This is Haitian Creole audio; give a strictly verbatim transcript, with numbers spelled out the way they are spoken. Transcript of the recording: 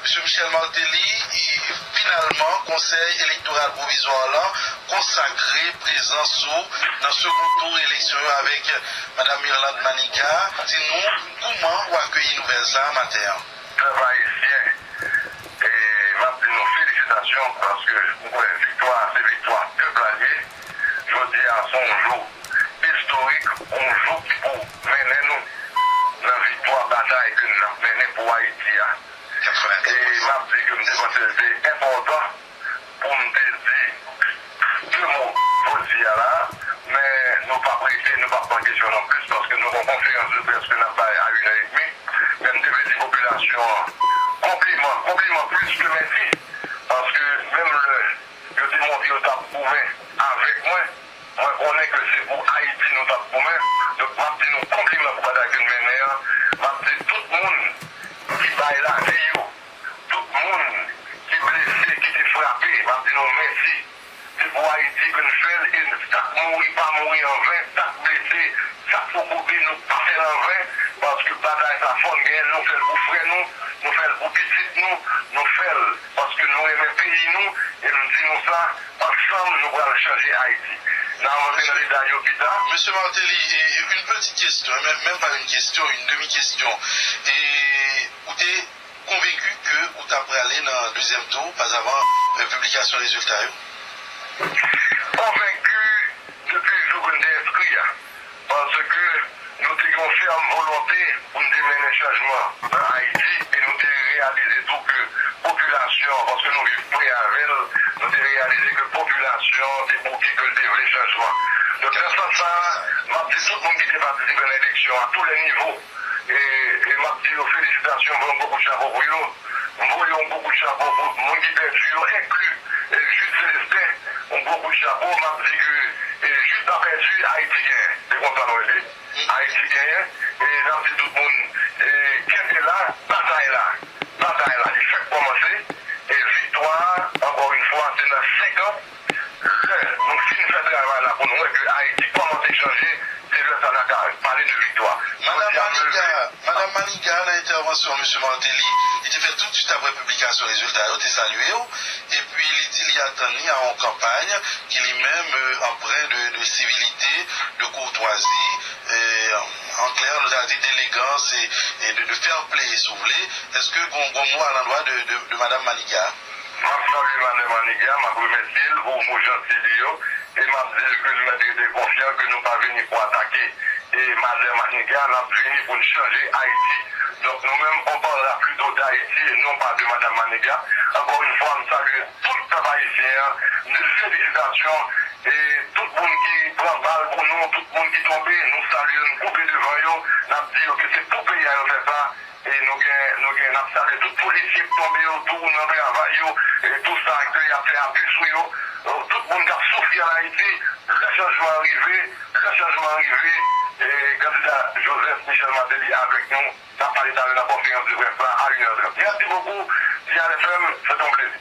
Mesye Michel Martelly, e, finalman, Konsèy Elektoral Pwovizwa lan konsakre prezans ou nan segon tou eleksyon yo avèk Madanm Mirlande Manigat. Di nou, kouman ou akeyi nouvèl sa a maten an? Pèp ayisyen, e, m ap di nou felisitasyon, paske m kwè viktwa a se viktwa pèp la l ye. Jodi a se yon jou istorik, yon jou ki pou mennen nou nan viktwa batay ke n ap mennen pou Ayiti a. E m ap di ke m te panse l te enpòtan pou m te di de mo jodi a la, men nou p ap rete, nou p ap pran kesyon non plis, paske nou gen yon konferans de près ke n ap bay a inè edmi. Men m te vle di popilasyon an konpliman, konpliman plis ke mèsi, paske menm lè yo te montre yo t ap goumen avèk mwen, mwen konnen ke se pou Ayiti nou t ap goumen. Donk, m ap di nou konpliman pou batay ke n mennen an. M ap di tout moun ki bay lavi yo, tout moun ki blese, ki te frape, m ap di nou mèsi. Se pou Ayiti ke n fè l, e sa k mouri pa mouri anven, sa k blese, sa k poko byen, nou pa fè l anven, paske batay sa fò n genyen l, nou fè l pou frè nou, nou fè l pou pitit nou, nou fè l paske nou renmen peyi nou, e m di nou sa, ansanm nou pral chanje Ayiti. N a rantre nan detay yo pita. Mesye Martelly, e, e, une petite question, même, même pas une question, une demi-question. E ou te konvenki ke ou ta prale nan dezyèm tou, pas avan, e, piblikasyon rezilta yo? Konvenki depi jou ke n te enskri a. Paske nou te gen yon fèm volonte pou n te mennen chanjman nan Ayiti, e nou te reyalize tou ke popilasyon, paske nou viv pre avè l, nou te reyalize ke popilasyon te bouke, ke l te vle chanjman. Donk, nan sans sa a, m ap di tout moun ki te patisipe nan eleksyon a tou lè nivo, e, e m ap di yo felisitasyon, m voye yon gwo kout chapo pou yo. M voye yon gwo kout chapo pou moun ki pèdi yo, enkli, e, Jude Célestin, yon gwo kout chapo. M ap di ke, e, Jude pa pèdi, Ayiti genyen. Se konsa nou rele. Ayiti genyen. E n ap di tout moun, e, kenbe la, batay la, batay la, li fèk kòmanse. E viktwa a, ankò yon fwa, se nan senk an. Lè nou fin fè travay la pou nou wè ke Ayiti kòmanse chanje, se lè sa n a ka pale de viktwa. Madanm Manigat, Madanm Manigat, nan entèvansyon Mesye Martelly, li te fè toutswit apre piblikasyon rezilta yo, te salye w, epi li di li atann li a yon kanpay ki li menm, e, anpren de, de sivilite, de koutwazi, e, an klè, nou ta di delegans e, e de, de fair play, si w vle. Èske gon, gon mo alandwa de, de, de Madanm Manigat? M ap salye Madanm Manigat, m ap remèsye l pou mo janti li yo, e m ap di l ke nou mèt rete konfyan ke nou pa vini pou atake, e, Madanm Manigat, n ap vini pou n chanje Ayiti. Donk, nou menm, on parlera plutôt d'Haïti et non pas de Madanm Manigat. Ankò yon fwa, m salye tout pèp ayisyen an, m di l felisitasyon, e tout moun ki pran bal pou nou, tout moun ki tonbe, nou salye, n koupe devan yo, n ap di yo ke se pou peyi a yo fè sa, e nou gen, nou gen, n ap salye tout polisye k tonbe yo tou nan travay yo, e tou sa ke y ap fè abi sou yo. Tout moun k ap soufri an Ayiti, lè chanjman an rive, lè chanjman an rive, e kandida Joseph Michel Martelly avèk nou, n ap pale talè nan konferans de près la a inè trant. Merci beaucoup, Dial F M, c'est un plaisir.